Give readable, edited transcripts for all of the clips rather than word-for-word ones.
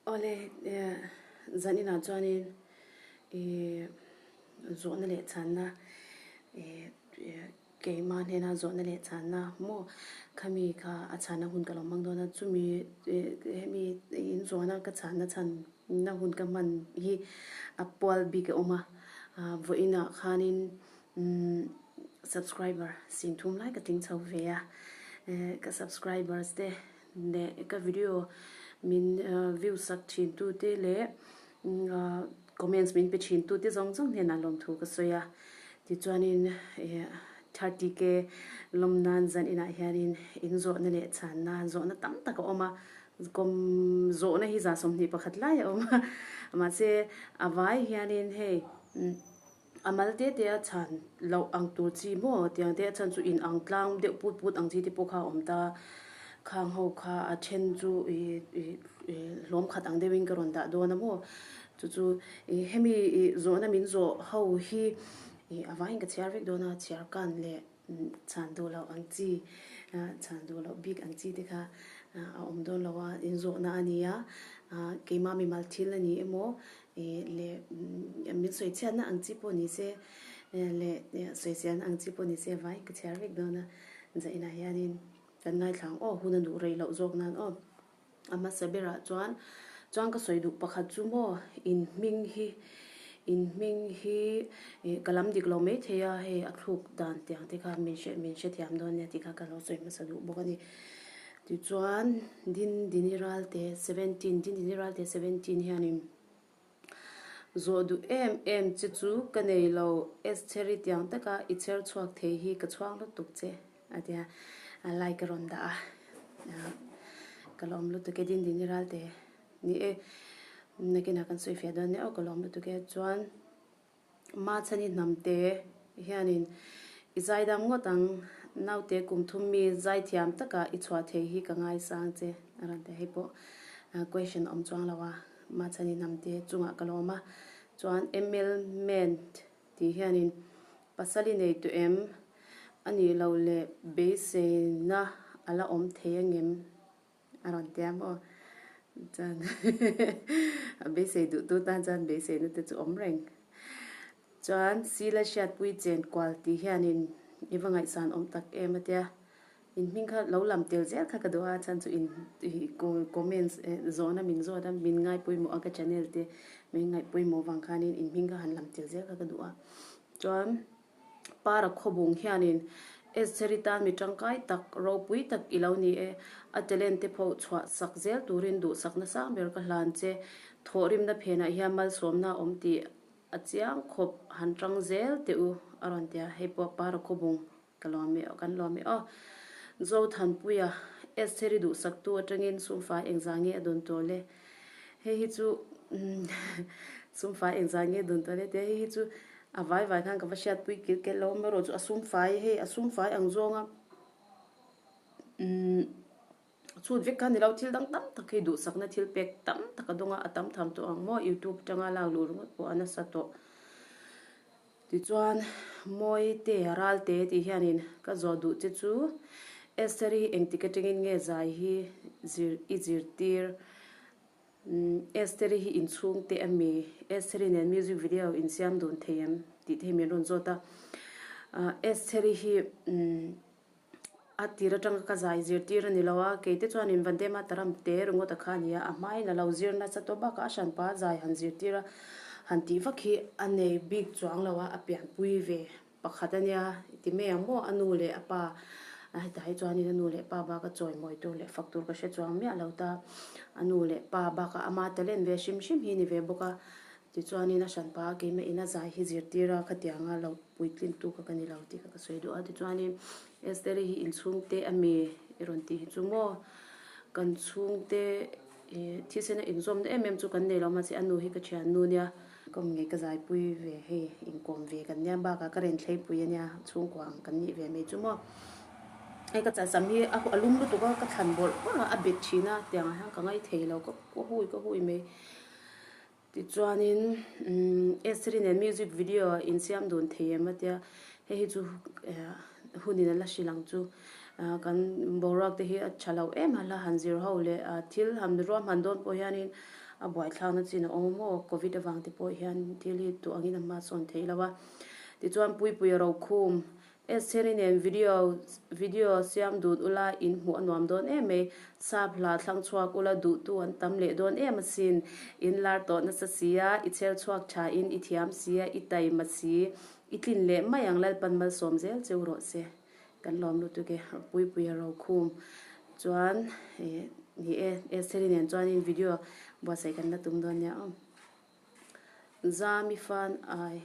Awle, zaninah chuanin ih zawhna leh chhanna ih keimah hnena zawhna leh chhanna maw khami kha a chhanna hun ka lo hmang dawn a, chumi hemi inzawhna ka chhanna chhanna hun ka hman hi a pual bik a awm a, vawiinah khanin umm subscriber sin thum lai ka tling chho ve a, ka subscribers te leh ka video min view sak thin tu te leh comments min pe thin tu te zawng zawng hnenah lawmthu ka sawi a, tichuanin 30K lawm nan zan inah hianin in zawhna leh chhanna zawhna tam tak a awm a, kawm zawhna hi 21 lai a awm a, mahse a vai hianin hei. A mal te te a chhan loh ang tur chi maw tiang te a chhan chu in ang tlang deuh put put ang chi te pawh kha a awm ta. Khang ho kha a then chu ih ih ih hlawm khat ang deuhin ka rawn dah dawn a maw. Chu chu ih hemi ih zawhna min zawh ho hi ih a vaiin ka chhiar vek dawn a, chhiar kan leh chhan duh loh ang chi chhan duh loh bik ang chi te kha a awm dawn lo a, inzawhna a ni a, keimah mimal thil a ni emaw ih leh min sawi chhiatna ang chi pawh ni se leh sawiselna ang chi pawh ni se vai ka chhiar vek dawn a, zainah hianin kan ngaithla ang aw hun a duh rei loh zawk nan aw. A hmasa berah chuan chuan ka sawi duh pakhat chu maw in hming hi in hming hi ih ka lam dik lo mai thei a hei a thluk dan tiang te kha min hre min hrethiam dawn nia tih kha ka lo sawi hmasa duh bawk a ni. Tichuan Dindini Ralte 17 Dindini Ralte 17 hianin Zawh duh em em che chu ka nei lo, Estheri tiang taka i chher chhuak thei hi ka chhuang lutuk che, a ti a, like a rawn dah a, ka lawm lutuk e Dindini Ralte ni e, nakinah kan sawi fiah dawn nia aw ka lawm lutuk e, chuan. Machhani hnamte hianin i zaidam ngawt ang, naute kum thum mi zaithiam taka i chhuah thei hi ka ngaisang che a rawn ti a, hei pawh question awm chuang lo a, Machhani hnamte chungah ka lawm a, chuan ML Ment tih hianin pasal i nei tawh em? A nih loh leh beiseina a la awm thei angem? A rawn ti a maw? Chuan a beisei duh tu tan chuan beiseina te chu awm reng. Chuan Sila hriatpui chen kual tih hianin i va ngaihsan awm tak em a tia. In hming kha lo lam tel zel kha ka duh a, chhan chu in comments zawhna min zawt a, min ngaipawimawh a ka channel te min ngaihpawimawh vang khanin in hming kha han lam tel zel kha ka duh a. Chuan. Para khawbung hianin Estheri tan mi tangkai tak, ropui tak i lo ni e. A talent te pawh chhuah sak zel turin duhsakna sang ber ka hlan che. Thawhrimna phenah hian malsawmna a awm tih a chiang khawp han tang zel teh u a rawn ti a, hei pawh Para khawbung ka lawm e aw, kan lawm e aw. Zothanpuia, Estheri duhsaktu atangin sumfai engzah nge a dawn tawh le? Hei hi chu sumfai engzah nge a dawn tawh le tia hei hi chu A vai vai khan ka va hriatpui kil kel lo amaherawh chu a sum fai hei a sum fai ang zawnga umm chhut vek kha ni lo thil dang tam tak hei duhsakna thil pek tam tak a dawng a a tam tham tawh ang maw youtube atanga lak luh ringawt pawh a nasa tawh tichuan Mawite Ralte tih hianin ka zawh duh che chu Esther hi engtik atangin nge zai hi zir i zirtir Estheri hi inchhung teh a mi? Estheri nen music video insiam dun thei em? tih te hi min rawn zawt a. Estheri hi a tir atanga ka zai zirtir a ni lo a, kei te chuanin Vande Mataram te ringawt a kha a ni a, a hmain a lo zir nasa tawh bakah a hranpa zai han zirtir a, han tih vak hi a nei bik chuang lo a, a pianpui ve. Pakhat a nia, i ti mai ang maw? A nu leh a pa, hetah hi chuanin a nu leh pa baka chawimawi tur leh fak tur ka hre chuang miah lo ta. A nu leh pa bakah ama talent ve hrim hrim hi ni ve bawk a. Tichuanin a hranpa a keimah ina zai hi zirtir a, khatianga lo puitlin tu kha ka ni lo tih kha ka sawi duh a. Tichuanin Estheri hi inchhungte a mi i rawn tih hi chu maw? Kan chhungte Ih thisena inzawmna em em chu kan nei lo mahse a nu hi ka thiannu nia. Kawm ngei ka zaipui ve hei inkawm ve kan nia bakah ka renthleipui a nia chhungkua ang kan nih ve mai chu maw. Hei ka chalsam hi a lum lutuk a ka thlan bawrh bawrh a a bet thin a tiangah hian ka ngaithei lo ka hui ka hui mai. Tichuanin Estheri nen music video insiam dun thei em a tia hei hi chu hunin a la hrilh ang chu. Kan boruak te hi a tha lo em a, hla han zir ho leh thil han ruahman dawn pawh hianin a buaithlakna chin a awm a maw, Covid avang te pawh hian thil hi duh angin a hmasawn thei lo a. Tichuan Puipuia Rokhum, Estheri nen video video siam dun ula in hmuh a nuam dawn em mai, sap hla thlang chhuak ula duhtu an tam leh dawn em asin, in lar tawh nasa sia, i chher chhuak tha in i thiam sia, i taima si, i tlin leh mai ang Lalpan malsawm zel cheu rawh se. Kan lawm lutuk e, Puipuia Rokhum chuan ih ni e, Estheri nen chuanin video buatsaih kan la tum dawn nia aw. Zami fan ai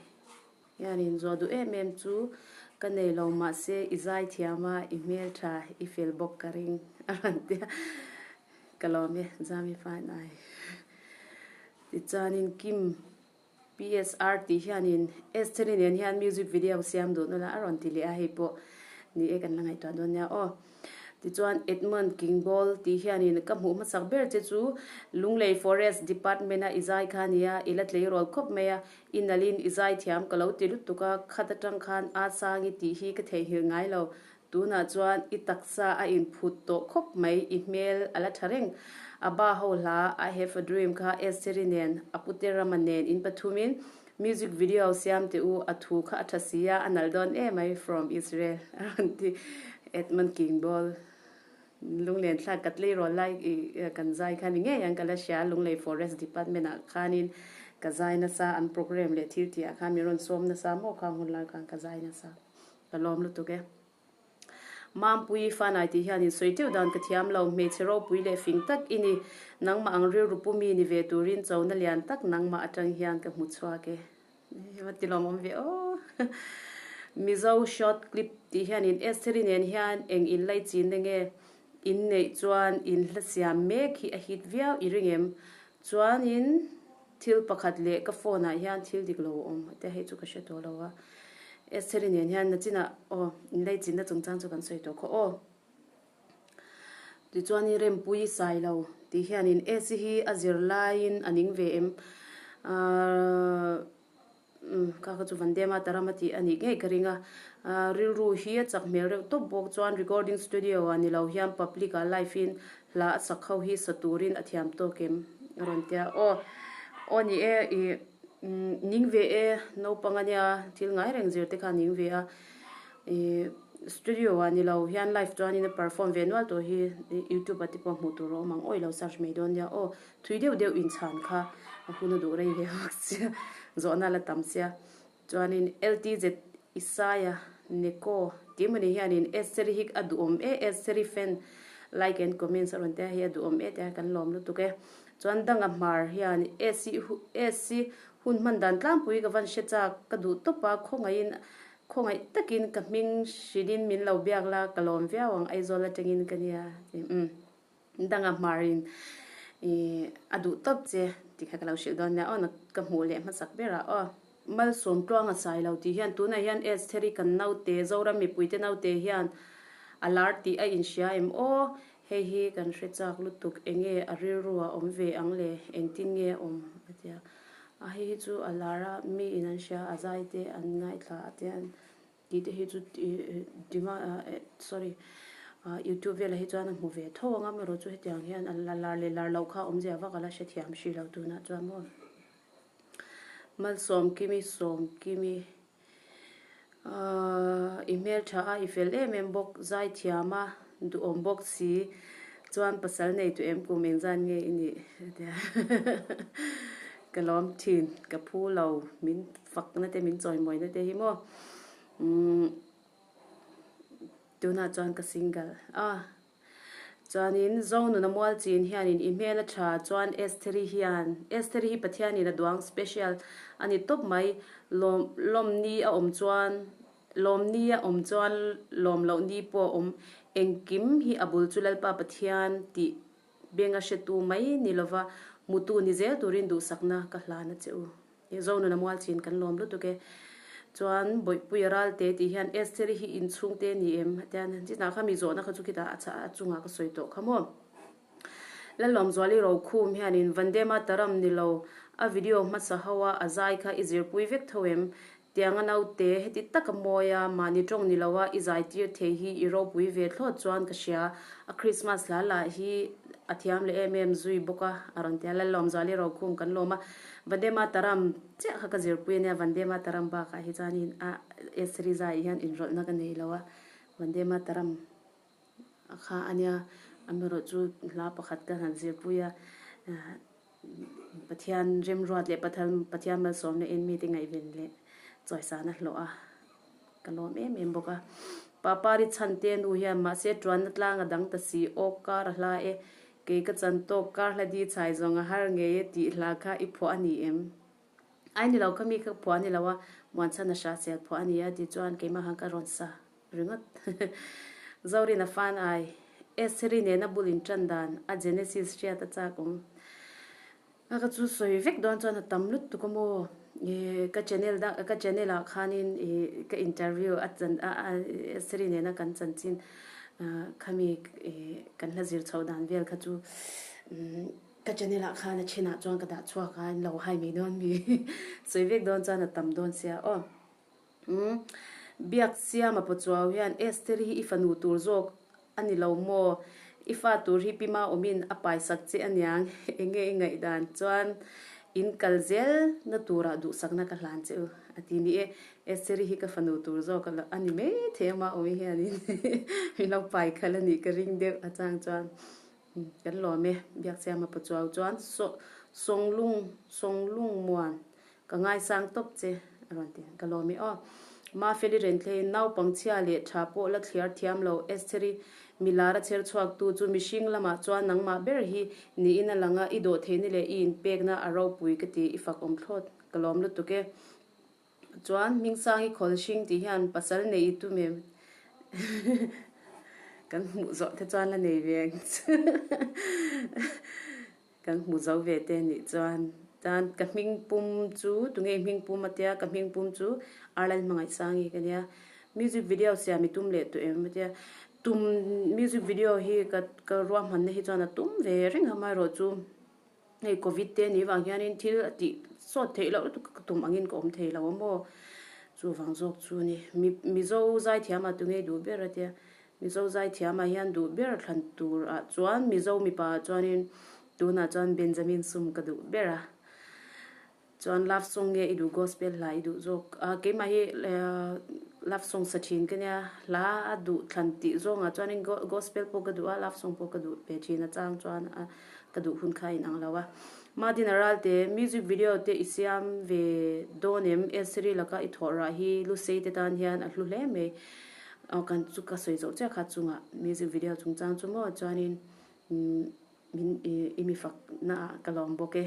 hianin zuah duh em em chu ka nei lo mahse i zai thiam a, i hmeltha, i fel bawk ka ring a rawn ti a, ka lawm e Zami fan ai. Tichuanin Kim PSR tih hianin Estheri nen hian music video siam duh nula a rawn ti leh a, hei pawh ni e kan la ngaihtuah dawn nia aw. Tichuan Edmund Kingbawl tih hianin ka hmuh hmasak ber che chu Lunglei Forest Department a i zai kha nia, i la tleirawl khawp mai a, i nalhin i zai thiam ka lo ti lutuk a, khat atang khan a sangi tih hi ka theihnghilh ngai lo, Tunah chuan i taksa a inphut tawh khawp mai, i hmel a la tha reng. A ba ho hla I have a dream kha Estheri nen, a pute Rama nen in pathumin music video siam teh u, a thu kha a tha si a, a nalh dawn em mai from Israel a rawn ti Edmund Kingbawl Lunglen thlak ka tleirawl lai i kan zai kha ni ngei ang ka la hria, Lunglei Forest Department ah khanin ka zai nasa, an programme leh thil tih ah khan min rawn sawm nasa maw khang hun lai khan ka zai nasa. Ka lawm lutuk e. Mampui Fanai tih hian in sawi teuh dan ka thiam lo, hmeichhe ropui leh fing tak i ni. Nangmah ang rilru pu mi ni ve turin chona lian tak nangmah atang hian ka hmu chhuak e. Va ti lawmawm ve aw. Mizo short clip tih hian in Estheri nen hian eng in laichin na nge in neih chuan in hla siam mek hi a hit viau i ring em? Chuanin. Thil pakhat leh ka phone ah hian thil dik lo a awm a tia hei chu ka hre tawh lo a. Estheri nen hian nachinah aw inleichinna chungchang chu kan sawi tawh khaw aw. Tichuanin Rempuii sai lo tih hianin AC hi a zir laiin a ning ve em? Ahh. Umm, kha kha chu Vandema Tarama tih a nih ngei ka ring a. Rilru hi a chak hmel reuh tawp bawk chuan recording studio ah ni lo hian public ah live in hla a sak ho hi sa turin a thiam tawk em a rawn tia. Aw, aw ni e, ih ning ve e, naupang a nia thil ngai reng zir te kha a ning ve a. Ih studio ah ni lo hian live chuanin a perform ve nual tawh hi youtube ah te pawh hmuh tur a awm ang awi lo search mai dawn nia aw. Thui deuh deuh inchhan kha a hun a duh rei ve bawk sia, zawhna la tam sia. Chuanin LTZ Isaiah Neko tih mawni hianin Estheri hi a duhawm e, Estheri fan like and comments a rawn tia hei a duhawm e tia kan lawm lutuk e. Chuan Danga Hmar hian Esi Esi hun hman dan tlangpui ka van hre chak ka duh tawp a, khawngaihin khawngaih takin ka hming hrilhin min lo biak la ka lawm viau ang Aizawl atangin ka nia ti umm. Danga hmarin i a duh tawp che tih kha ka lo hrilh dawn nia aw ka hmuh leh hmasak berah aw. Malsawm tluang a sai lo tih hian tunah hian Estheri kan naute Zoram mipuite naute hian a lar tih a inhria em aw hei hi kan hre chak lutuk enge a rilru a awm ve ang le engtin nge a awm a tia a hei hi chu a lar a mi in an hria a zai te an ngaithla a tia Tih te hi chu sorry youtube velah hi chuan a hmu ve tho ang a amaherawh chu hetiang hian a la lar leh lar loh kha awmzia vak a la hrethiam hrih lo tunah chuan maw Malsawmkimi Sawmkimi ahh i hmeltha a i fel em em bawk zaithiam a duhawm bawk si chuan pasal nei tu em kum engzan nge i nih ka lawm thin ka phu lo min Fakna te min chawimawina te hi maw umm tunah chuan ka single a chuanin Zonuna Mualchin hianin i hmel a tha chuan Estheri hian Estheri hi Pathianin a duang special a ni tawp mai lawm lawmni a awm chuan lawmni a awm chuan lawm loh ni pawh a awm engkim hi a bul chu Lalpa Pathian tih benga hretu mai ni lova hmutu ni zel turin duhsakna ka hlan a che u. Zonuna mualchin kan lawm lutuk e. Chuan Bawihpuia Ralte tih hian Estheri hi inchhungte ni em? A tia chinah kha mi zawhna kha chu khitah a chah a chungah ka sawi tawh kha maw. Lalawmzuali Rokhum hianin Vandema Taram ni lo a video hmasa ho a a zai kha i zirpui vek tho em? Tianga naute, heti taka mawi a, mahni tawng ni loa i zai tir thei hi i ropui ve thlawt chuan ka hria. A Christmas hla lah hi a thiam leh em em zui bawk a, a rawn ti a. Lallawmzuali Rokhum kan lawm a, Vande Mataram chiah kha ka zirpui a nia, Vande Mataram bakah hi chuanin a Esri zaiah hian inrawlhna ka nei lo a, Vande Mataram a kha a nia, amaherawhchu hla pakhat ka han zirpui a. Pathian remruat leh Pathian malsawmna in mite ngaihven leh chawisana hlawh a, ka lawm em em bawk a. Papari chhante nu hian mahse tuanna tlang a dang ta si, awk kar a hla e, kei ka chan tawk kar hla di chhai zawng a har ngei e tih hla kha i phuah a ni em? Ai ni lo kha mi kha phuah a ni lo a, Muanchhan a hra sel phuah a ni a ti chuan keimah khan ka rawn sa ringawt. Zorin a fan ai. Estheri nena bul in tan dan a Genesis hriat a chak awm. A ka chu sawi vek dawn chuan a tam lutuk a maw. Ih ka channel dah ka channel ah khanin ih ka interview a chan a a Estheri nena kan chanchin khami ih kan hla zir chhoh dan vel kha chu ka channel ah khan a thenah chuan ka dah chhuak a in lo hai mai dawn mi sawi vek dawn chuan a tam dawn sia aw. Umm. Biak siama Pachuau hian Esther hi i fanu tur zawk a ni lo maw? I fa tur hi Pi Maawmin a paisak che aniang, enge i ngaihdan chuan in kal zel na turah duhsakna ka hlan che u a ti ni e. Esther hi ka fanu tur zawk a ni mai thei a Maawmi hianin min lo pai khalh a nih ka ring deuh a chang chuan kan lawm e. Biak siama Pachuau chuan Sawnglung Sawnglungmuan Ka ngaisang tawp che, a rawn ti. Ka lawm i aw. Mafeli Renthleiin naupang chhia leh tha pawh la thliar thiam lo Estheri milar a chher chhuaktu chu mihring lamah chuan nangmah ber hi niin a lang a, i dawhtheihna leh i inpekna a ropui ka ti, i fak awm thlawt. Ka lawm lutuk e. Chuan Hmingsangi khawl hring tih hian pasal nei i tum em? Kan hmuh zawh te chuan la nei ve ang chu. Kan hmu zo ve te nih chuan tan ka hming pum chu tunge i hming pum a tia ka hming pum chu Arlal Hmangaihsangi ka nia music video siam i tum leh tawh em a tia tum music video hi ka ka ruahmanna hi chuan a tum ve reng a amaherawhchu hei covid te nih vang hianin thil a tih sawt theih loh lutuk ka tum angin ka awm thei lo a maw chuvang zawk chu a ni mi Mizo zaithiam ah tunge i duh ber a tia Mizo zaithiamah hian duh ber thlan turah chuan Mizo mipa ah chuanin tunah chuan Benjamin Sum ka duh ber a. Chuan love song nge i duh gospel hla i duh zawk a keimah hi love song sa thin ka nia hla a duh thlan tih zawngah chuanin gospel pawh ka duh a love song pawh ka duh ve thin a chang chuan a ka duh hun kha a inang lo a. Madina Ralte music video te i siam ve dawn em? Esri laka i thawh rah hi Lusei te tan hian a hlu hle mai. Aw kan chu ka sawi zawh chiah kha chungah music video chungchang chu maw chuanin min i mi fak na ah ka lawm bawk e.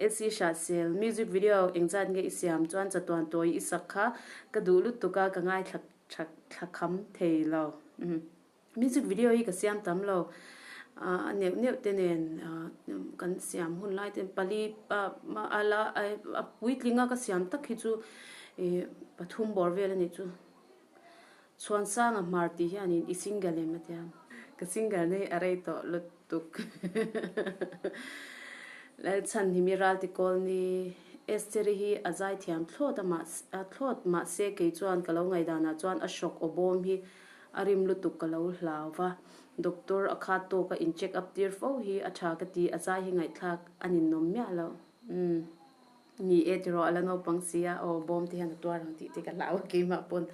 LC Hratzel music video engzat nge i siam chuan chatuan tawi i sak kha ka duh lutuk a ka ngaithla tha thla kham thei lo. Music video hi ka siam tam lo a neuh neuh te nen kan siam hun lai te pali a la a puitling a ka siam tak hi chu pathum bawr vel a nih chu. Chhuansanga hmar tih hianin i single em a tia. Ka single na hi a rei tawh lutuk. Lalchhan hi mi ralti kawl ni. Estheri hi a zaithiam thlawt a mah thlawt mahse kei chuan ka lo ngaihdanah chuan a hrawk aw bawm hi a rim lutuk ka lo hlau va. Doctor a khat tawk a in check up tir fo hi a tha ka ti a zai hi ngaihthlak a ninawm miah lo. Umm. Ni e tiraw a la naupang si a, aw bawm te hian a tuar ang tih te ka hlau a keimah pawn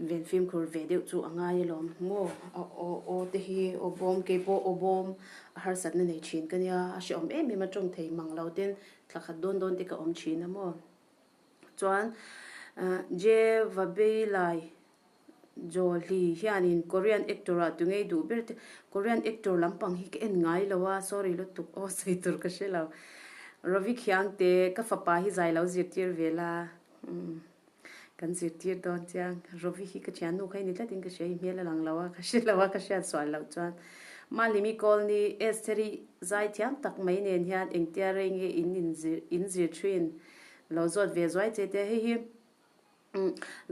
ven fimkhur ve deuh chu a ngai alawm maw a aw aw te hi aw bawm keipawh aw bawm a harsatna nei thin ka nia a hrehawm em em a tawng thei mang lo ten thla khat dawn dawn te ka awm thin a maw chuan Je va bei lai Jolie hianin Korean actor ah tungei duh ber te Korean actor lampang hi ka en ngai lo a sorry lutuk aw sawi tur ka hre lo Ravi Khiangte ka fapa hi zai lo zirtir ve la umm kan zirtir dawn chiang Ravi hi ka thiannu kha i ni tlatin ka hria i hmel a lang lo a ka hre lo a ka hriat sual loh chuan Mahlimi Kawlni Estheri zai thiam tak mai nen hian engtia rei nge in inzir inzir thin lo zawt ve zuai che te hei hi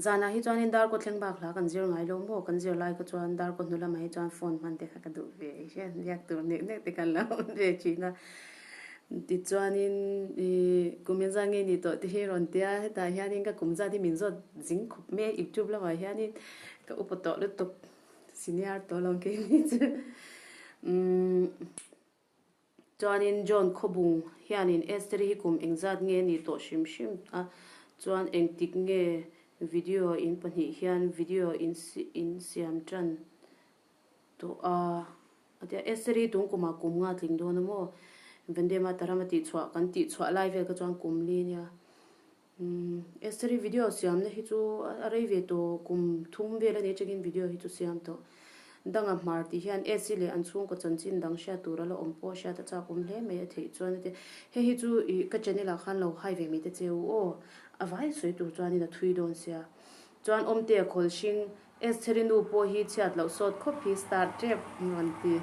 Zanah hi chuanin darkaw thleng bak hla kan zir ngai lo maw? Kan zir lai kha chuan darkaw hnu lamah hi chuan phone hman te kha ka duh ve hian biak tur nek nek te kan lo awm ve thin a. Tichuanin ih kum engzat nge ni tawh te hi rawn tia hetah hianin ka kum zat hi min zawt zing khawp mai a youtube lamah hianin ka upa tawh lutuk senior tawh lo keini chu umm chuanin John Khawbung hianin Esther-i hi kum engzat nge ni tawh hrim hrim a chuan engtik nge video in pahnih hian video in in siam tan tawh a. A tia, Esther-i tun kumah kum nga tling dawn a maw? Vande Mataram a tihchhuah kan tihchhuah lai vel kha chuan kum li nia. Umm Esther-i video siamna hi chu a rei ve tawh kum thum vel a ni atangin video hi chu siam tawh. Danga hmar tih hian Esi leh an chhungkaw chanchin dang hriat tur a la awm pawh hriat a chak awm hle mai a theih chuan a tia. Hei hi chu ih ka channel ah khan lo hai ve mai te che u aw. A vai sawi tur chuanin a thui dawn sia. Chuan Awmtea khawl hring Estheri nu pawh hi chhiat loh sawt khawp hi star tep an rawn ti.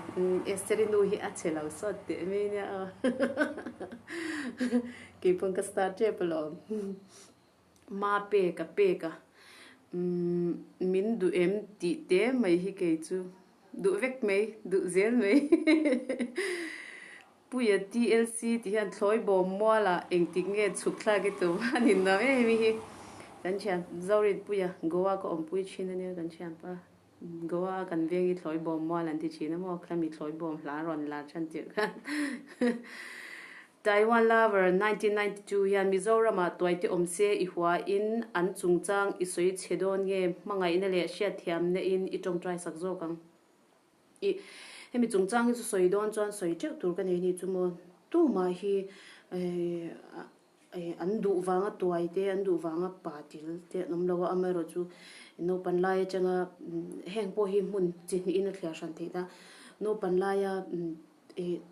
Estheri nu hi a chhe lo sawt teh mai nia aw. Kei pawn ka star tep alawm. Ma pek a pek a min duh em tih te mai hi kei chu duh vek mai, duh zel mai. Puia TLC tih hian thlawi bawm mualah engtik nge chhuk thlak i tum a ni no em hi kan thian Zorin Puia Goa ka awmpui thin ania kan thianpa Goa kan veng hi thlawi bawm mual an ti thin a maw khami thlawi bawm hla rawn lar than tirh khan Taiwan Lover 1992 hian Mizoramah tuaite awm se i hua in an chungchang i sawi chhe dawn nge hmangaihna leh hriatthiamna in i tawngtai sak zawk ang. Ih, hemi chungchang hi chu sawi dawn chuan sawi teuh tur ka nei ni chu maw? Tumah hi an duh vanga tuai te, an duh vanga pa til te an awm lo a, amaherawhchu naupan lai atanga heng pawh hi hmun chi hnihin a thliar hran theih ta. Naupan laia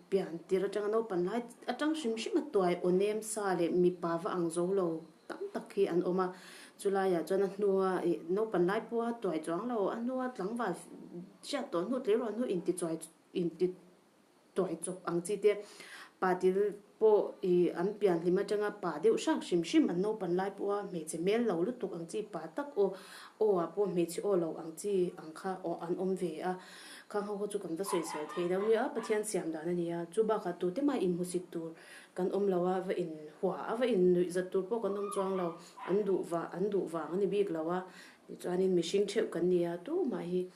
pian tir atanga naupan lai atang hrim hrim a tuai aw nem sa leh mipa va ang zo lo. Tam tak hi an awm a, chulaiah chuan a hnua ih naupan lai pawha tuai chuang lo, a hnua tlangval hriat tawh hnu tleirawl hnu intichuai inti tuai chawp ang chi te pa til pawh ih an pian hlim atanga pa deuh hrang hrim hrim an naupan lai pawha hmeichhe hmel lo lutuk ang chi pa tak aw aw ah pawh hmeichhe aw lo ang chi ang kha aw an awm ve a, khang ho kha chu kan va sawisel thei lo nia, Pathian siam dan a ni a, chu bakah tute mah inhmusit tur Kan awm lo a, va in hua a, va in nuih zat tur pawh kan awm chuang lo. An duh vah, an duh vang a ni bik lo a. Tichuanin mihring theuh kan ni a, tumah hi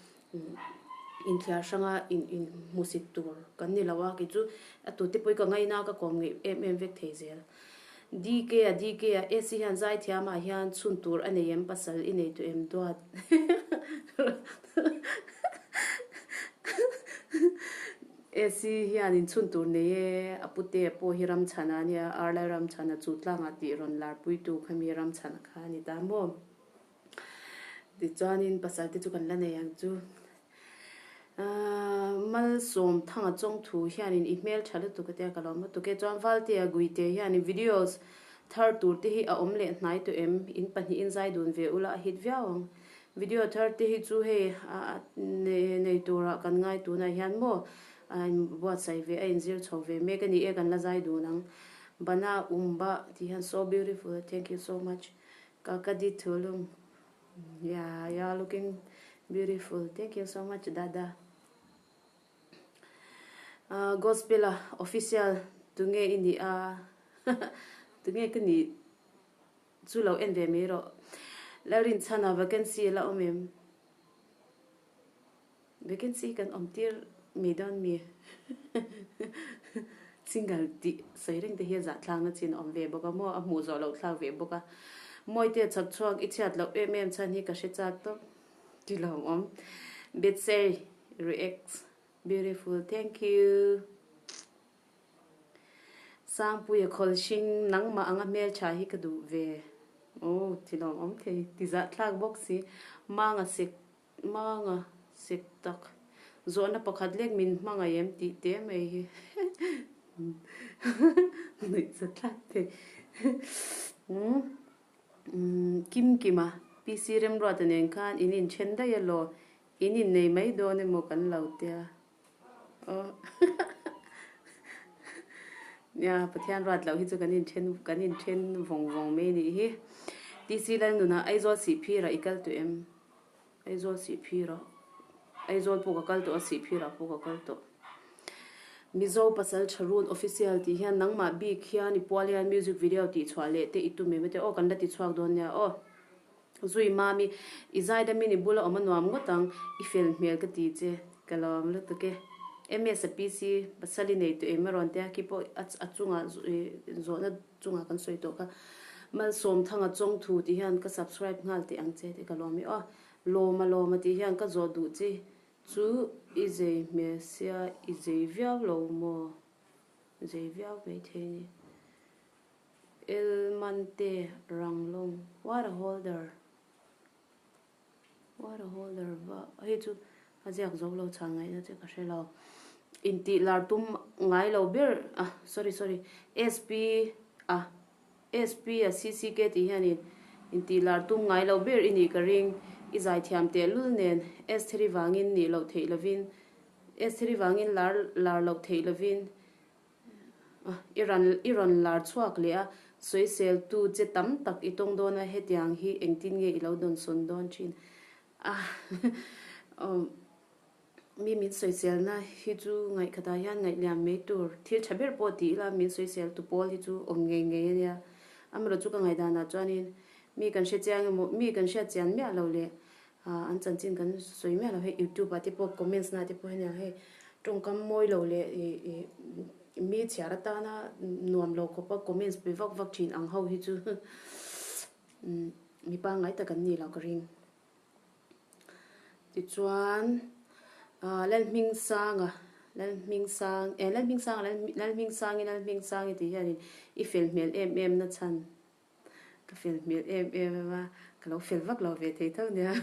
inthiar hranga in in hmusit tur kan ni lo a. Kei chu a tute pawh hi ka ngaina a, ka kawm ngeih em em vek thei zel. DK a, DK a, AC hian zaithiamah hian chhun tur a nei em, pasal i nei tawh em duat? AC hian inchhun tur nei e, a pute pawh hi Ramchhana a nia, Arlai Ramchhana chu tlangah tih rawn larpuitu kha mi Ramchhana kha a ni ta maw? Tichuanin pasal te chu kan la nei ang chu. Aaa Malsawmthanga chawngthu hianin i hmel tha lutuk a tia ka lawm lutuk e, chuan Valtea Guite hianin videos thar tur te hi a awm leh hnai tawh em? In pahnihin zai dun ve ula a hit viau ang. Video thar te hi chu hei nei turah kan ngai tunah hian maw a inbuatsaih ve a inzir chho ve mek a ni e kan la zai dun ang. Bana Umba tih hian so beautiful thank you so much Kakadi Thulung yeah you are looking beautiful thank you so much dada. Gospel a official tunge i nih a tunge ka nih. Chu lo en ve mai rawh. Lalrinchhana vacancy a la awm em? Vacancy kan awm tir mai dawn mi? Single tih sawi reng te hi a zahthlakna chin a awm ve bawk a maw? A hmuh zawh loh thlak ve bawk a. Mawite chhak chhuak i chhiat loh em em chhan hi ka hre chak tawp. Ti lawmawm. Betsei reacts. Beautiful. Thank you. Sangpuia khawl hring nangmah anga hmeltha hi ka duh ve. Aw ti lawm awm thei ti zahthlak bawk si. Manga sek manga sek tak zawhna pakhat lek min hmangaih em tih te mai hi nuih zahthlak thei. Umm Kim Kima PC Remruata nen khan in inthen daih elaw in innei mai dawn emaw kan lo tia. Aw Nia, Pathian ruat loh hi chu kan inthen kan inthen vawng vawng mai nih hi. TC Lalnuna Aizawl Sihphirah i kal tawh em? Aizawl Sihphirah Aizawl pawh ka kal tawh a, Sihphirah pawh ka kal tawh. Mizo pasal tha run official tih hian nangmah bik hian i pual hian music video tih chhuah leh te i tum em ati aw kan la ti chhuak dawn nia aw. Zui mami, i zaidamin i bula awm a nuam ngawt ang, i fel hmel ka ti che, ka lawm lutuk e. MS a PC pasal i nei tawh em a rawn tia khi pawh a chungah zawhna chungah kan sawi tawh kha. Malsawmthanga chawngthu tih hian ka subscribe nghal teh ang che tih ka lawm i aw. Lawma lawma tih hian ka zawh duh che chu i zei hmel sia i zei viau lo maw? Zei viau maithei a ni. Elmante Ranglong what a holder what a holder va hei chu a ziak zo lo chhan ngaihna che ka hre lo intih lar tum ngai lo ber ah sorry sorry SP a SP a CCK tih hianin intih lar tum ngai lo ber i nih ka ring i zaithiam tehlul nen Estheri vangin nih loh theih lovin Estheri vangin lar lar loh theih lovin I rawn i rawn lar chhuak leh a, sawiseltu che tam tak i tawng dawn a, hetiang hi engtin nge i lo dawnsawn dawn thin? A Mi min sawiselna hi chu ngaihkhatah hian ngaihliam mai tur thil tha ber pawh ti ila min sawiseltu pawl hi chu awm ngei ngei a nia. Amaherawhchu chu ka ngaihdanah chuanin mi kan hre chiang emaw mi kan hriat chian miah lo leh An chanchin kan sawi miah lo hei youtube ah te pawh comments na te pawh hei nia hei tawngkam mawi lo leh ih mi chhiar atana nuam lo khawp a comments pe vak vak thin ang ho hi chu mi pangngai tak an ni lo ka ring. Tichuan Lalhmingsanga Lalhmingsang eh Lalhmingsanga Lalhmingsangi Lalhmingsangi tih hianin i fel hmel em em na chhan. Ka fel hmel em em em a, ka lo fel vak lo ve thei tho nia.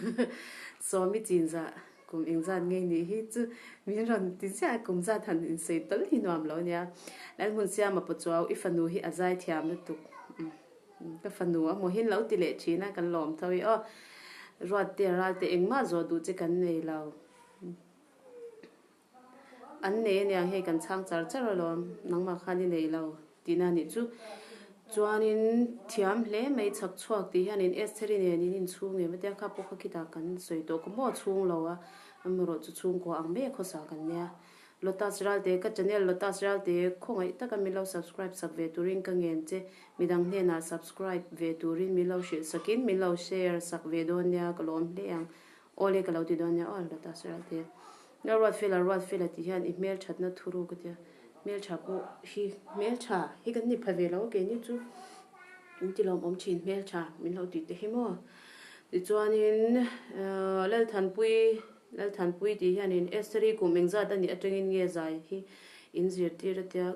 Sawmi chinzah kum engzat ngei nih hi chu min rawn ti ziah a, kum zat han insawi tawl hi nuam lo nia. Lalhmunsiama Pachuau i fanu hi a zai thiam lutuk. Ka fanu a hmuhin lo ti leh thin a, kan lawm tho i aw. Ruatte Ralte engmah zawh duh che kan nei lo. An nei aniang hei kan chhang char char alawm, nangmah khan i nei lo tihna a nih chu. Chuanin thiam hle mai chhak chhuak tih hianin Estheri nen in inchhung em atia kha pawh kha khitah kan sawi tawh ka maw chhung lo a, amaherawh chu chhungkua ang mai a khawsa kan nia. Lotus Ralte ka channel Lotus Ralte khawngaih taka min lo subscribe sak ve turin ka ngen che, midang hnenah subscribe ve turin min lo hrilh sakin min lo share sak ve dawn nia ka lawm hle ang. Awle ka lo ti dawn nia aw Lotus Ralte. Nia Ruatfela Ruatfela tih hian i hmelthatna thuru ka tia, hmeltha pawh hi hmeltha hi kan ni pha ve lo a keini chu min ti lawmawm thin hmeltha min lo tih te hi maw. Tichuanin Lalthanpui Lalthanpui tih hianin Estheri kum engzat a nih atangin nge zai hi in zirtir a tia,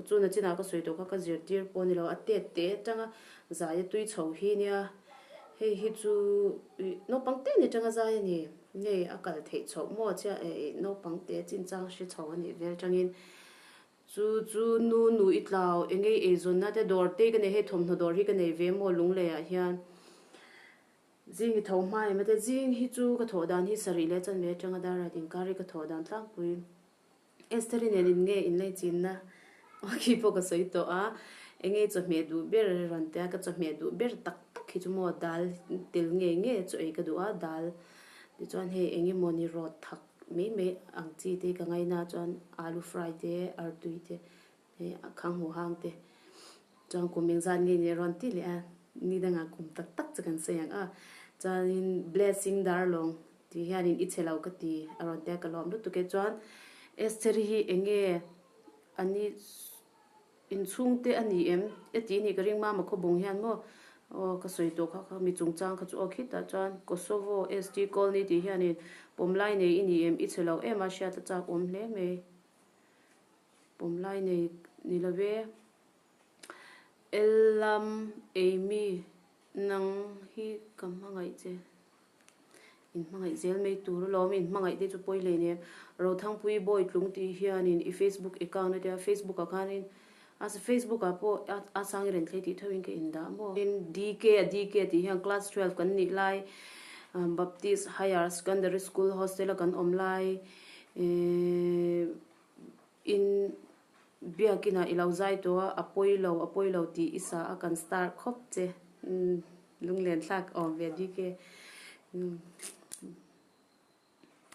chuna chinah ka sawi tawh kha ka zirtir pawh a ni lo a tet te atanga zai a tui chho hi nia hei hi chu naupang te ni atanga zai a ni. Ngei a kal theih chhoh maw chiah e ih naupang te chinchang hre chho a nih vel tangin chu chu nu nu i tlau engei eizawnna te dawr te ka nei hei thawmhnaw dawr hi ka nei ve maw lunglei ah hian zing i tho hma em a te zing hi chu ka thawh dan hi sarih leh chanve atanga dar riat inkar hi ka thawh dan tlangpui. Esther-i nen in nge in laichinna aw khi pawh ka sawi tawh a, enge chawhmeh duh ber rawn tia ka chawhmeh duh ber tak tak hi chu maw dal tel ngei ngei a chaw ei ka duh a, dal tichuan hei eng emaw ni rawt thak mai mai ang chi te ka ngaina chuan alu fry te artui te hei a khang hmuh hang te chuan kum engzat nge ni a rawn ti leh a, ni dangah kum tak tak chu kan sawi ang a, chuanin blessing darlawng Ti hianin i chhe lo ka ti a rawn tia ka lawm lutuk e. Chuan Estheri hi enge a ni inchhungte a ni em? E tih nih ka ring mama khawbung hian maw aw ka sawi tawh kha kha mi chungchang kha chu aw khitah chuan Kosovo ST Colony tih hianin pawmlai nei i ni em? I chhe lo em a hriat a chak awm hle mai. Pawmlai nei ni lo ve. Elam Amy nang hi ka hmangaih che. In hmangaih zel mai tur alawm, in hmangaih te chu pawi hle nia. Rothangpui Bawitlung tih hianin i Facebook account a tia, Facebook ah khanin a Facebook ah pawh a sang i rawn thlei tih theuhin ka indah maw. Tin DK a DK tih hian class 12 kan nih lai Baptist Higher Secondary School hostel a kan awm lai ehh In biakinah i lo zai tawh a, a pawi lo, a pawi lo tih i sa a, kan star khawp che. Lunglen thlak awm ve bik e.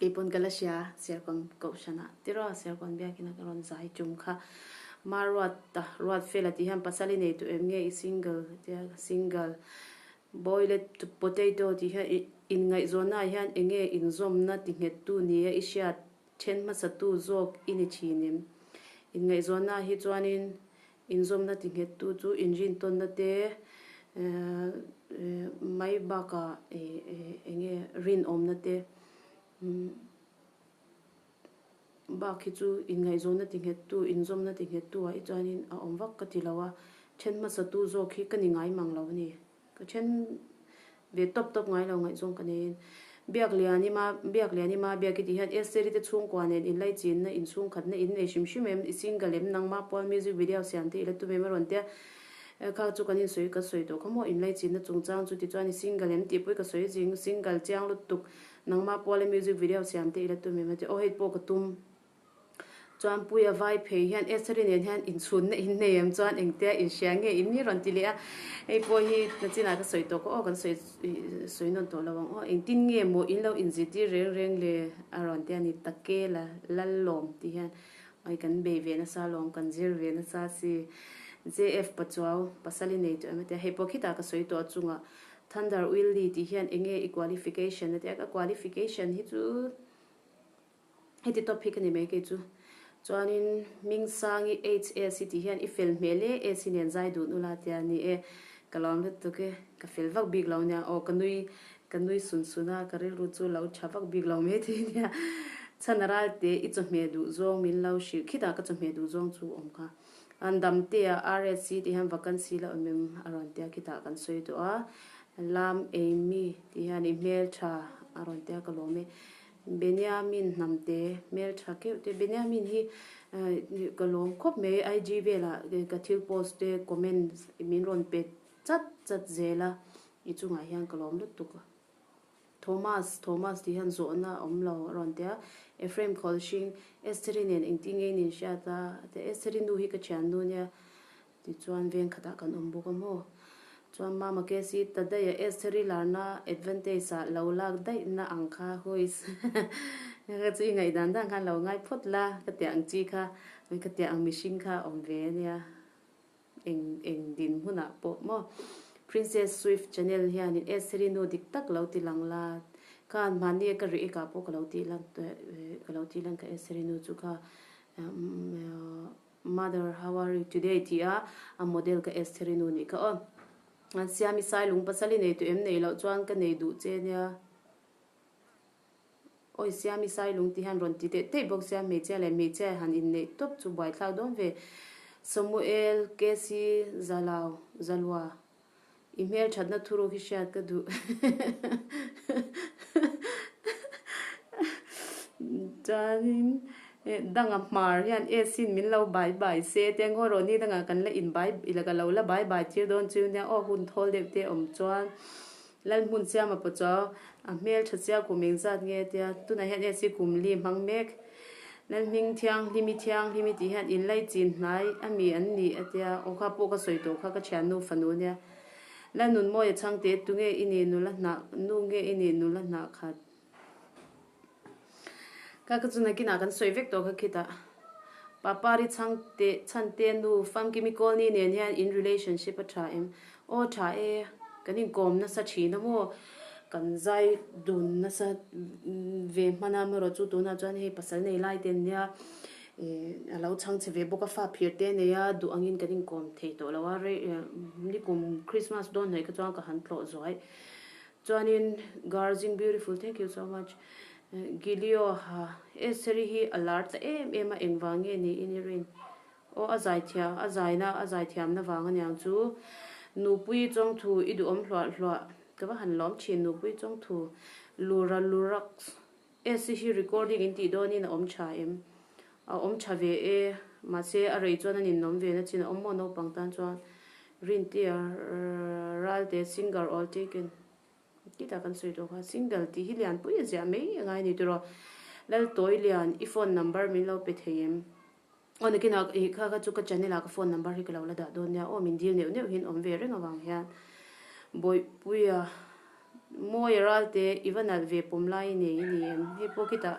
Keipawn ka la hria, Serkawn Kohhranah tiraw Serkawn biakina ka rawn zai tum kha. Ma Ruata, Ruatfela tih hian pasal i nei tawh em nge i single tia single. Boiled potato tih hian inngaihzawnnaah hian eng nge inzawmna ti nghettu nia i hriat then hmasatu zawk i ni thin em? Inngaihzawnnaah hi chuanin inzawmna ti nghettu chu inrintawnna te mai bakah eng nge rinawmna te Bak hi chu inngaihzawnna ti nghettu, inzawmna ti nghettu ah hi chuanin a awm vak ka ti lo a, then hmasatu zawk hi ka ni ngai mang lo a ni. Ka then ve tawp tawp ngai lo ngaihzawng ka neiin. Biakliani ma Biakliani ma biak i tih hian Esther-i te chhungkua nen inlaichinna, inchhungkhatna in nei hrim hrim em, i single em, nangmah pual music video siam te i la tum em a rawn tia. Kha chu kan insawi ka sawi tawh kha maw inlaichinna chungchang chu tichuan i single em tih pawh i ka sawi zing, single chiang lutuk Nangmah puala music video siam te i la tum em a ti. Aw hei pawh ka tum. Chuan Puia vai phei hian Esther-i nen hian inchhunna in nei em chuan engtia inhria nge in mi rawn ti leh a. Hei pawh hi nachinah ka sawi tawh ka aw kan sawi sawi nawn tawh lo ang aw. Engtin nge maw in lo inzirtir reng reng le a rawn ti a ni. Takela Lallawm tih hian ai kan bei ve nasa alawm kan zir ve nasa si. JF Pachuau pasal i nei tawh em a ti a. Hei pawh khitah ka sawi tawh a chungah Thunder Willie tih hian enge i qualification a ti a, ka qualification hi chu heti tawp hi ka ni mai kei chu. Chuanin Hmingsangi HS hi tih hian i fel hmel e, S hi nen zai dun ula tia ni e, ka lawm lutuk e, ka fel vak bik lo nia aw ka nui ka nui sun sun a, ka rilru chu lo tha vak bik lo mai thei nia. Chhan a ral te i chawhmeh duh zawng min lo hrilh khitah ka chawhmeh duh zawng chu awm kha. An dam te a RSC tih hian vacancy la awm em a rawn tia khitah kan sawi tawh a, Lam Amy tih hian i hmeltha a rawn tia ka lawm e. Benyamin hnamte hmeltha keuh te Benyamin hi ka lawm khawp mai IG velah ka thil post te comment min rawn pe chat chat zel a i chungah hian ka lawm lutuk a. Thomas, Thomas tih hian zawhna a awm lo a rawn ti a. Ephraim Khawlhring, Estheri nen engtin nge in inhriat a? a ti a. Estheri nu hi ka thiannu nia tichuan veng khatah kan awm bawk a maw? Chuan Mama Casey ta daih a, Estheri larna advantage ah lo lak daihna ang kha huis ka chu i ngaihdan dan khan lo ngai phawt la ka tiah ang chi kha, ka tiah ang mihring kha a awm ve a nia. Eng eng din hmunah pawh maw Princess Swift channel hianin Estheri nu dik tak lo ti lang la khan mahni a ka react ah pawh ka lo tih lan ka lo tih lan ka Estheri nu chu kha Mother how are you today tih a a model ka Estheri nu nih kha aw. An siam i sailung pasal i nei tawh em nei loh chuan ka nei duh che nia. Awi Siami Sailung ti hian rawn ti teh teh bawk sia, hmeichhia leh hmeichhia han inneih tawp chu buaithlak dawn ve. Samuel, KC, Zalau, Zalua, i hmelthatna thuruk hi hriat ka duh. Chuanin danga hmar hian S-in min lo bai bai se te ngawi rawh ni dangah kan la in bai ka lo la bai bai tir dawn chu nia aw hun thawl deuh te awm chuan. Lalhmun Siama pawh chu a hmel tha chiah kum engzat nge tia tunah hian AC kum li hmang mek. Lalhming Thianghlimi Thianghlimi tih hian inlaichin hnai a mi an ni a tia aw kha pawh ka sawi tawh kha ka thiannu fanu ania. Lalnunmawia chhangte tunge i nih nula hnah nu nge i nih nula hnah khat. Ka ka chu nakinah kan sawi vek tawh kha khitah Papari chhang te chhan te nu famkimi Kawlni nen hian in relationship a tha em? Aw tha e, kan inkawm nasa thin a maw? Kan zai dun nasa ve hman a amaherawh chu tunah chuan hei pasal nei lai te an nia ih a lo chhang chhe ve bawk a fa phir te a nei a duh angin kan inkawm thei tawh lo a rei nikum Christmas dawn hnaih kha chuan ka han tlawh zuai. Chuanin Garzing beautiful thank you so much Gilio ha Estheri hi a lar ta em em a engvang nge niin i rin aw a zaithiam a zaina a zaithiamna vang aniang chu Nupui chawngthu i duhawm hluah hluah ka va han lawm thin Nupui chawngthu Lura Luraks Esi hi recording in tih dawnin a awm tha em a awm tha ve e mahse a rei chuan a ninawm ve na chin a awm maw naupang tan chuan Rintea Ralte singer all taken tih kan sawi tawh kha single tih hi lianpui a ziah mai a ngai ni tiraw Laltawilian i phone number min lo pe thei em aw nakinah ih kha kha chu ka channel ah ka phone number hi ka lo la dah dawn nia aw min dil neuh neuh hian awm ve reng avang hian Bawihpuia. Mawi Ralte i va nalh ve pawm lai i nei i ni em? Hei pawh khitah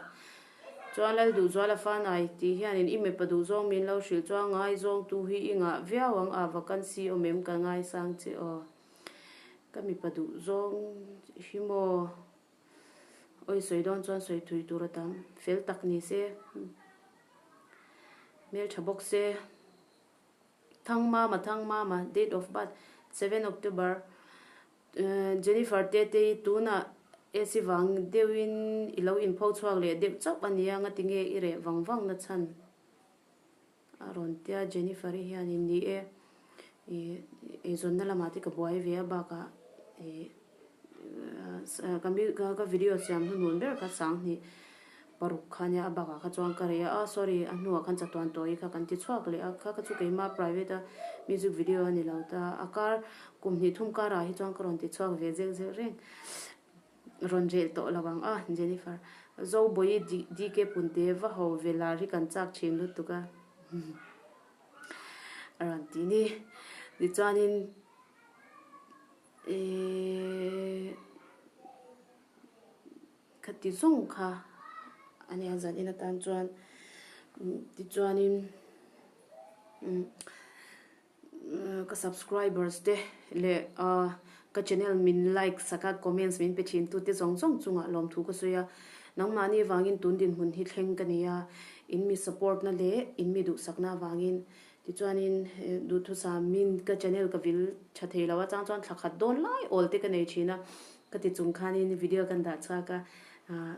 chuan Lal Duhzuala Fanai tih hianin i mipa duhzawng min lo hrilh chuan ngaizawngtu hi i ngah viau ang a vacancy awm em ka ngaisang che aw. Ka mipa duhzawng hi maw? Awi sawi dawn chuan sawi thui tur a tam. Fel tak ni se. Hmeltha bawk se. Thangmama Thangmama date of birth 7 October Jennifer Tetei tunah AC vang deuhin i lo inpho chhuak leh deuh chauh a nia ngatinge i reh vang vang na chhan. A rawn tia Jennifer-i hianin ni e, ih eizawnna lamah te ka buai ve a bakah ih ka ka video siam hnuhnun ber kha sanghnih paruk kha ania a bakah kha chuan ka rei a, ah sorry a hnuah khan chatuan tawi kha kan ti chhuak leh a, kha kha chu keimah private a music video a ni lo ta a kar kum hnih thum karah hi chuan ka rawn ti chhuak ve zek zek reng. Rawn rel tawh lo ang a, Jennifer. Zobawi DK Punte va ho ve lar hi kan chak thin lutuk a a rawn ti ni. Tichuanin ihh khati zawng kha a nia zan in atan chuan tichuanin umm. Ka subscribers te leh ka channel min like sak a comments min pe thin tute zawng zawng chungah lawmthu ka sawi a, nangmahni avangin tun dinhmun hi thleng ka nei a, in mi support na leh in mi duhsakna avangin tichuanin duhthusam in ka channel ka vil tha thei lo a chang chuan thla khat dawn lai awl te ka nei thin a. Ka ti chung khanin video kan dah chhuak a,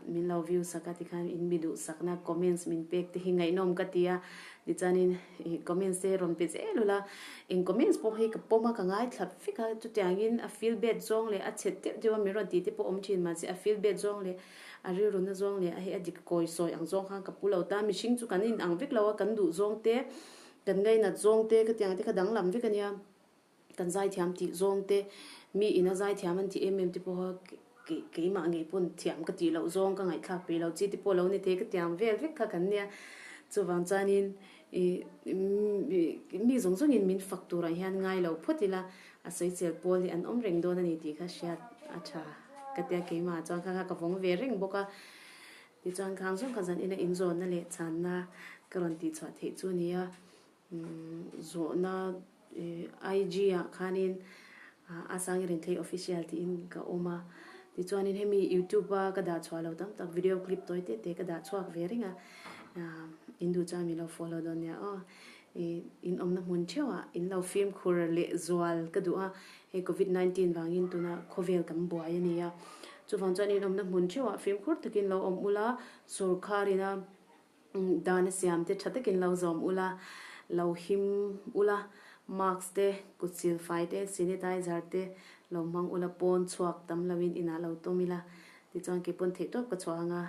min lo view sak a tikhan in mi duhsakna comments min pek te hi ngaihnawm ka ti a, tichuanin ih comments te rawn pe zel ula, eng comments pawh hi ka pawm a ka ngaithla vek a, chutiangin a feel bad zawng leh a chhet deuh deuh a min rawn tih te pawh awm thin mahse a feel bad zawng leh a rilru na zawng leh a hei a dik kawi sawi ang zawng khan ka pu lo ta, mihring chu kan in ang vek lo a, kan duh zawng te kan ngainat zawng te ka tiang te kha danglam vek a nia. Kan zaithiam tih zawng te, mi ina zaithiam an tih em em te pawha keimah ngei pawn thiam ka tih loh zawng ka ngaihthlak peih loh chi te pawh lo ni thei ka tiang vel vek kha kan nia. Chuvang chuanin ih mi zawng zawngin min fak turah hian ngai lo phawt ila a sawichel pawl hi an awm reng dawn a ni tih kha hriat a tha ka tia keimah chuan kha kha ka vawng ve reng bawk a. Tichuan khang zawng kha zan ina inzawnna leh chhanna ka rawn tihchhuah theih chu a ni a. Zawhna IG ah khanin Asangi Rinthei Official tiin ka awm a, tichuanin hemi YouTube a ka dah chhuah lo tam tak video clip tawi te te ka dah chhuak ve reng a, in duh chuan min lo follow dawn nia aw. In awmna hmun theuh ah in lo fimkhur leh zual ka duh a, hei covid 19 vangin tuna khawvel kan buai a ni a, chuvang chuan in awmna hmun theuh ah fimkhur takin lo awm ula, sorkar ina Dan a siam te tha takin lo zawm ula, lo him ula, mask te, kut sil fai te, sanitizer te lo hmang ula, pawn chhuak tam loin inah lo tawm ila, tichuan kei pawn theihtawp ka chhuah anga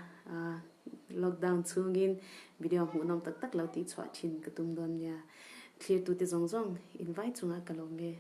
lockdown chhungin video hmuhnawm tak tak lo tihchhuah thin ka tum dawn nia. Thlirtute zawng zawng invai chungah ka lawm e.